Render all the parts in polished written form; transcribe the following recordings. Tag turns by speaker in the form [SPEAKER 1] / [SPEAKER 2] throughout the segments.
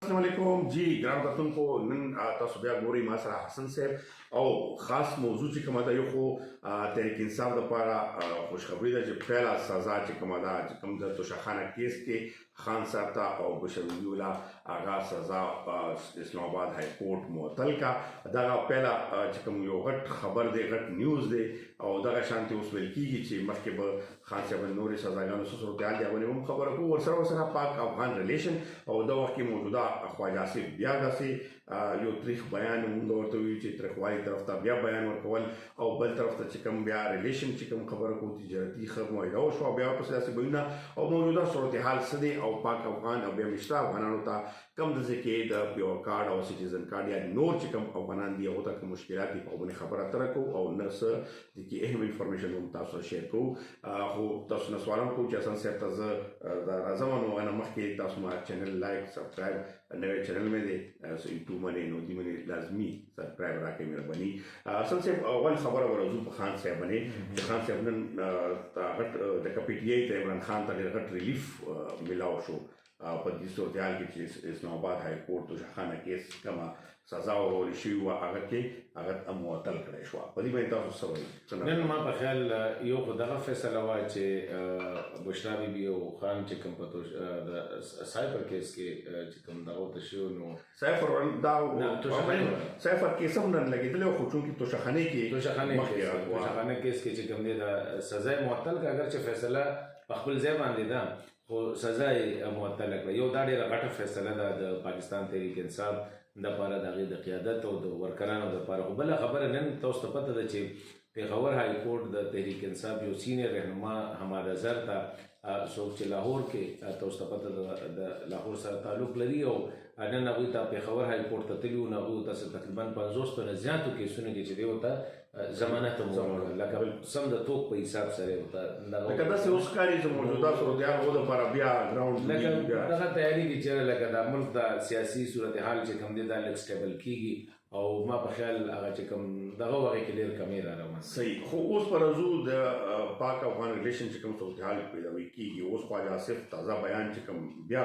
[SPEAKER 1] السلام علیکم جی ګران کتونکو، نن تاسو بیا ګورئ ما سره حسن صاحب او خاص موضوع چې کومه ده، یو خو تحریک انصاف دپاره خوشخبري ده چې پهله سزا چې کومه ده، چې کوم د توشاخانه کیس کې خان صاحب ته او بشرودي ولا هغه سزا اسلام آباد های کورټ معطل کا. دغه پهله چې کوم یو غټ خبر دی، غټ نیوز دی. او دغه شانتې اوس ویل کېږي چې مخکې به خان صاحب نورې سزاګانو څه صورتحال دی، هغه هم خبره کوو. ورسره پاک افغان ریلیشن او د وخت کې موجوده خواجه آصف بیا داسې یو تریخ بیان مونږ ورته ویو چې تریخوالي طرف ته بیا بیان ورکول، او بل طرف ته چې کوم بیا ریلیشن چې کوم خبره کوو، تجارتي ښه معاهده وشوه، بیا ورپسې داسې بیانونه او موجوده صورتحال څه دی او پاک افغان او بیا مشته افغانانو ته کم د ځکه د پیور کارت او سټیزن کارت یا نور چې کوم افغانان دي هغو ته کوم مشکلات دي، په هغو باندې خبره اتره کوو او نه څه د کې اهم انفارمیشن هم تاسو سره شیر کوو. خو تاسو نه سوال هم کوو چې حسن صاحب ته زه دا راځم، نو هغه نه مخکې تاسو ما چینل لایک سبسکرایب، نوی چینل مې دی یوټیوب باندې، نو دې باندې لازمي سبسکرایب راکړئ، مهرباني. حسن صاحب، اول خبره به راځو په خان صاحب باندې چې خان صاحب نن غټ د پي ټي آی ته، عمران خان ته ډېر غټ ریلیف ملاو شو په دې صورتحال کې چې اسلام آباد های کورټ توشاخانه کیس کومه سزا ورکول شوې وه، هغه کې هغه معطل کړی شوه. په دې باندې تاسو څه وایئ؟
[SPEAKER 2] نن ما په خیال یو خو دغه فیصله وه چې بشرا بي بي او خان چې کوم په د سایفر کیس کې چې کوم دغه ورته شوی، نو
[SPEAKER 1] سایفر دا
[SPEAKER 2] توشاخانه
[SPEAKER 1] سایفر کیس هم نن لګېدلی، خو چونکې توشاخانې کې مخکې راغله.
[SPEAKER 2] توشاخانه کیس کې چې کوم دی دا سزا یې معطل کړه، اګر چې فیصله په خپل ځای باندې ده خو سزا یې معطله کړه. یو دا ډېره غټه فیصله ده د پاکستان تحریک انصاف دپاره، د هغې د قیادت او د ورکرانو دپاره. خو بله خبره نن تاسو ته پته ده چې پېښور های کورټ د تحریک انصاف یو سینیر رهنما حماد اظهر ته، څوک چې لاهور کې، تاسو ته پته ده د لاهور سره تعلق لري، او نن هغوی ته پېښور های کورټ ته تللي وو، نو هغوی ته څه تقریباً 50 نه زیاتو کیسونو کې چې دی ورته ضمانت هم ورکړ، لکه سم د توک په حساب سره یې ورته دغه
[SPEAKER 1] لکه داسې اوس ښکاري چې موجوده صورتحال هغو دپاره بیا ګراونډ
[SPEAKER 2] لکه
[SPEAKER 1] بیا
[SPEAKER 2] دغه تیاري دي چې لکه دا ملک د سیاسي صورتحال چې کوم دی دا لږ سټیبل کېږي، او ما په خیال هغه چې کوم دغه وغې کې ډېر کمی را روان دی.
[SPEAKER 1] صحیح. خو اوس پر راځو د پاک افغان ریلیشن چې کوم صورتحال پیدا کېږي. اوس خواجه آصف تازه بیان چې کوم بیا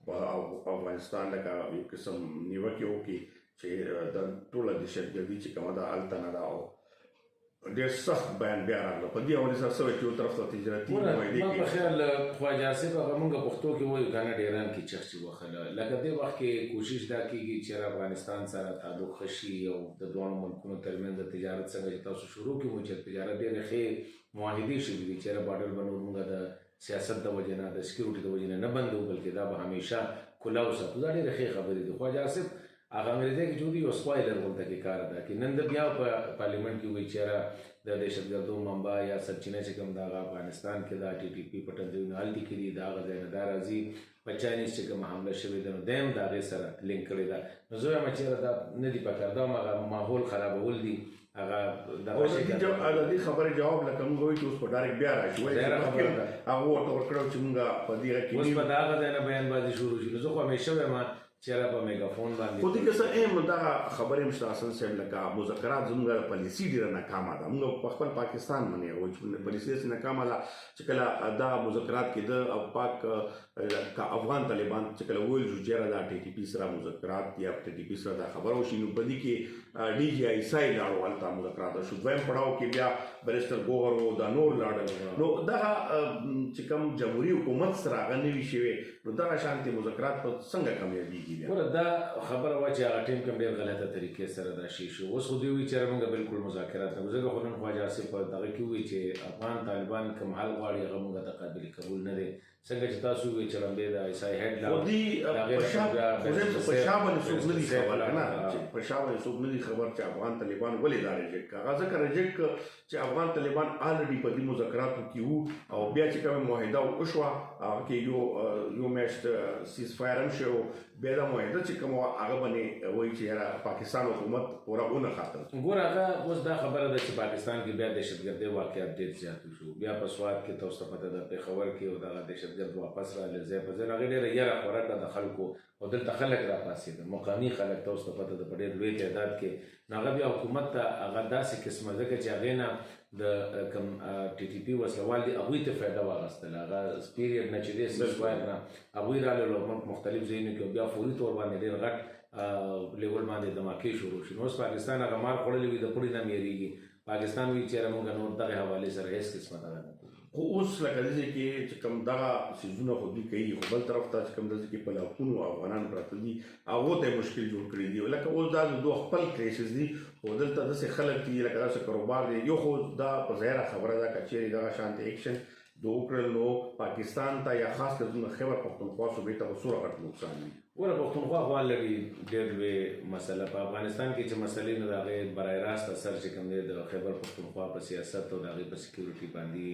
[SPEAKER 1] په افغانستان لکه یو قسم نیوکې وکړي چې د ټوله دهشتګردي چې کومه ده هلته نه ده، او ډېر سخت بیان بیا راغله. په دې حوالې سره څه وایي چې یو طرف ته تجارتي معاهدې
[SPEAKER 2] ما په
[SPEAKER 1] کې
[SPEAKER 2] خیال خواجه آصف هغه مونږ پښتو کې وایو که نه ډېران کې چخ چې وخله، لکه دې وخت کې کوشش دا کېږي چې افغانستان سره تعلق ښه شي او د دواړو ملکونو ترمنځ د تجارت څنګه چې تاسو شروع کړي وو چې تجارت ډېرې ښې معاهدې شوې دي چې باډر به نور مونږ د سیاست د وجې نه، د سکیورټي د وجې نه نه بندو، بلکې دا به همیشه کلا وساتو. دا ډېرې ښې خبرې دي. خواجه آصف هغه انګرېزۍ کې چې ودی یو سپایلر غونته کې کار ادا کړي. نن د بیا په پارلیمنټ کې وایي چې یاره د دهشتګردو منبع یا سرچینه چې کوم ده هغه افغانستان کې ده، ټي ټي پي پټنځایونه هلته کې دي، د هغه ځای نه دا راځي، په چاینیز چې کومه حمله شوې ده نو دی هم د هغې سره لینک کړې ده. نو زه وایم چې یاره دا نه دي پکار، دا هم هغه ماحول خرابول دي. هغه دغه
[SPEAKER 1] او
[SPEAKER 2] شي که
[SPEAKER 1] د دې خبرې جواب لکه موږ وایو چې اوس په ډایرکټ بیا راشي، وایي چې
[SPEAKER 2] ظاهره
[SPEAKER 1] مخکې
[SPEAKER 2] خبره ده.
[SPEAKER 1] هغه ورته ورکړو چې موږ په دې کې
[SPEAKER 2] اوس
[SPEAKER 1] نیو.
[SPEAKER 2] په د هغه ځای نه بیان بازي شروع شي. نو زه خو همیشه وایم چې را په میګافون باندې
[SPEAKER 1] خو دې کې څه اهم دغه خبرې هم شته حسن صاحب، لکه مذاکرات زموږ د پالیسي ډېره ناکامه ده. موږ په خپل پاکستان باندې وایو چې پالیسي داسې ناکامه ده چې کله دا مذاکرات کېده او پاک که افغان طالبان چې کله وویل شو چې یاره دا ټي ټي پي سره مذاکرات یا ټي ټي پي سره دا خبره وشي، نو په دې کې ډي جي آی اس آی لاړو، هلته مذاکرات وشو. دویم پړاو کې بیا بریسټر ګوهر و، دا نور لاړل. نو دغه چې کوم جمهوري حکومت سره هغه نه وي شوی، نو دغه شانتې مذاکرات په څنګه کامیابېږي بیا؟
[SPEAKER 2] ګوره دا خبره وه چې هغه ټیم کې ډېر غلطه طریقې سره دا شی شو. اوس خو دوی وایي چې یاره موږ بالکل مذاکرات نه کوو، ځکه خو نن خواجه آصف په دغه کې ووایي چې افغان طالبان کوم حل غواړي هغه موږ ته قابل قبول نه دی. څنګه چې تاسو ووایي چې لمبې د آی اس آی هډ لا
[SPEAKER 1] خو دې،
[SPEAKER 2] د هغې
[SPEAKER 1] په شا-
[SPEAKER 2] بیا
[SPEAKER 1] خو زه په شا باندې څوک نه دي
[SPEAKER 2] بیرسټر
[SPEAKER 1] خبر، که نه؟
[SPEAKER 2] سیف
[SPEAKER 1] چې په شا باندې څوک نه دي خبر چې افغان طالبان ولې دا ریجیکټ کړه. هغه ځکه ریجیکټ کړه چې افغان طالبان آلریډي په دې مذاکراتو کې وو، او بیا چې کومه معاهده وشوه هغه کې یو میاشت سیز فایر هم شوی و. بیا دا معاهده چې کومه وه هغه باندې وایي چې یاره پاکستان حکومت پوره ونه خاطر.
[SPEAKER 2] ګوره هغه اوس دا خبره ده چې پاکستان کې بیا دهشتګردۍ واقعات ډېر زیات شو، بیا په سوات کې تاسو ته پته ده، پېښور کې او دغه دهشتګرد واپس راغلل ځای په ځای. هغې ډېره یره خوره کړه د خلکو، او دلته خلک راپاڅېدل، مقامي خلک تاسو ته پته ده په ډېر لوی تعداد کې. نو هغه بیا حکومت ته هغه داسې قسمه، ځکه چې هغې نه د کوم ټي ټي پي وسلوال دي، هغوی ته فایده واغستله. هغه پیریډ نه چې دی، سیز فایر نه هغوی رالل او ملک مختلف ځایونو کې بیا فوري طور باندې ډېر غټ لیول باندې دماکې شروع شي. نو اوس پاکستان هغه مار خوړلی وي، د پړي نه میریږي. پاکستان وی چې موږ نور دغه حوالې سره هیڅ قسمه دغه نه کوو.
[SPEAKER 1] خو اوس لکه داسې کې چې کوم دغه څیزونه خو دوی کوي، خو بل طرف ته چې کوم داسې کې په لاکونو افغانان پراته دي، هغو ته یې مشکل جوړ کړي دي. لکه اوس دا د دوی خپل کریسز دي، خو دلته داسې خلک دي، لکه داسې کاروبار دی. یو خو دا په ظاهره خبره ده، که چیرې دغه شانتې اکشن دوی وکړل نو پاکستان ته یا خاص کر زموږ خیبر پښتونخوا صوبې ته به څومره غټ نقصان وي.
[SPEAKER 2] ګوره، پښتونخوا خو الریډي ډېر لوی مسله په افغانستان کې چې مسلې، نو د هغې برای راست اثر چې کوم دی د خیبر پښتونخوا په سیاست او د هغې په سکیورټي باندې.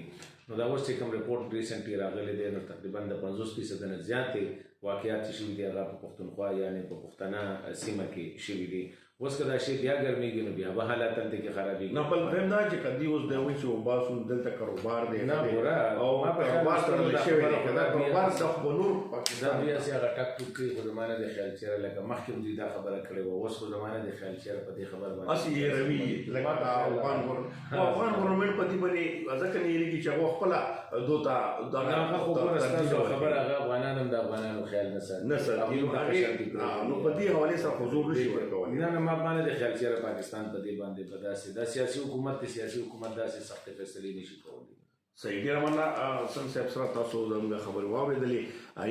[SPEAKER 2] نو دا اوس چې کوم رپورټ ریسنټلی راغلی دی، نو تقریبا د 50% نه زیاتې واقعات چې شوي دي هغه په پښتونخوا، یعنې په پښتنه سیمه کې شوي دي. اوس که دا شی بیا ګرمېږي نو بیا به حالات هلته کې خرابېږي.
[SPEAKER 1] نه، بل دویم دا چې کدی اوس دی وایي چې وباسو، دلته کاروبار دی.
[SPEAKER 2] نه ګوره،
[SPEAKER 1] او
[SPEAKER 2] ما په خیال
[SPEAKER 1] کاروبار
[SPEAKER 2] کې
[SPEAKER 1] تړل
[SPEAKER 2] دا
[SPEAKER 1] شوی دی،
[SPEAKER 2] خبره
[SPEAKER 1] که دا
[SPEAKER 2] خو
[SPEAKER 1] کاروبار د خو نور
[SPEAKER 2] دا
[SPEAKER 1] پاکستان
[SPEAKER 2] بیا چې هغه ټک ټوک کوي، خو زما نه دی خیال چېرې لکه مخکې هم دوی دا خبره کړې وه، اوس خو زما نه دی خیال چېرې په دې خبر باندې
[SPEAKER 1] هسې یې روي لکه دا افغان افغان ګورنمنټ په دې باندې ځکه نه یېرېږي چې هغه خپله دوی ته دغه
[SPEAKER 2] نه، هغه خو ګوره
[SPEAKER 1] ترتیب
[SPEAKER 2] ستاسو
[SPEAKER 1] ورکوي.
[SPEAKER 2] خبره، هغه افغانان هم د افغانانو خیال نه ساتي.
[SPEAKER 1] نه ساتي.
[SPEAKER 2] هغوی
[SPEAKER 1] نو
[SPEAKER 2] هم دغه
[SPEAKER 1] هغې
[SPEAKER 2] شان دي.
[SPEAKER 1] نو په دې حوالې سره خو زور نه شي ورکولی.
[SPEAKER 2] نه نه، ما باندې د خیال چېرې پاکستان په دې باندې په داسې دا سیاسي حکومت دی، سیاسي حکومت داسې سختې فیصلې نشي کولی.
[SPEAKER 1] صحیح، ډېره مننه حسن صاحب سره تاسو زموږ خبرې واورېدلې.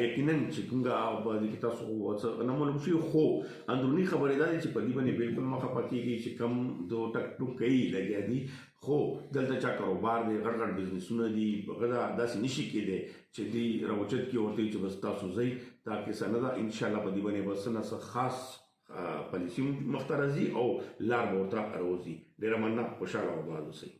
[SPEAKER 1] یقیناً چې کومه په دې کې تاسو څه نه معلوم شي، خو اندروني خبرې دا دي چې په دې باندې بالکل مه خفه کېږئ چې کوم دو ټک ټوک کوي لګیا دي، خو دلته چا کاروبار دی، غټ غټ بزنسونه دي، هغه دا داسې نشي کېدی چې دوی راوچت کړي ورته چې بس تاسو ځئ. دا کیسه نه ده. انشاءالله په دې باندې به څه نه څه خاص پالیسي مخته راځي او لار به ورته راوځي. ډېره مننه، خوشحاله او آباد اوسئ.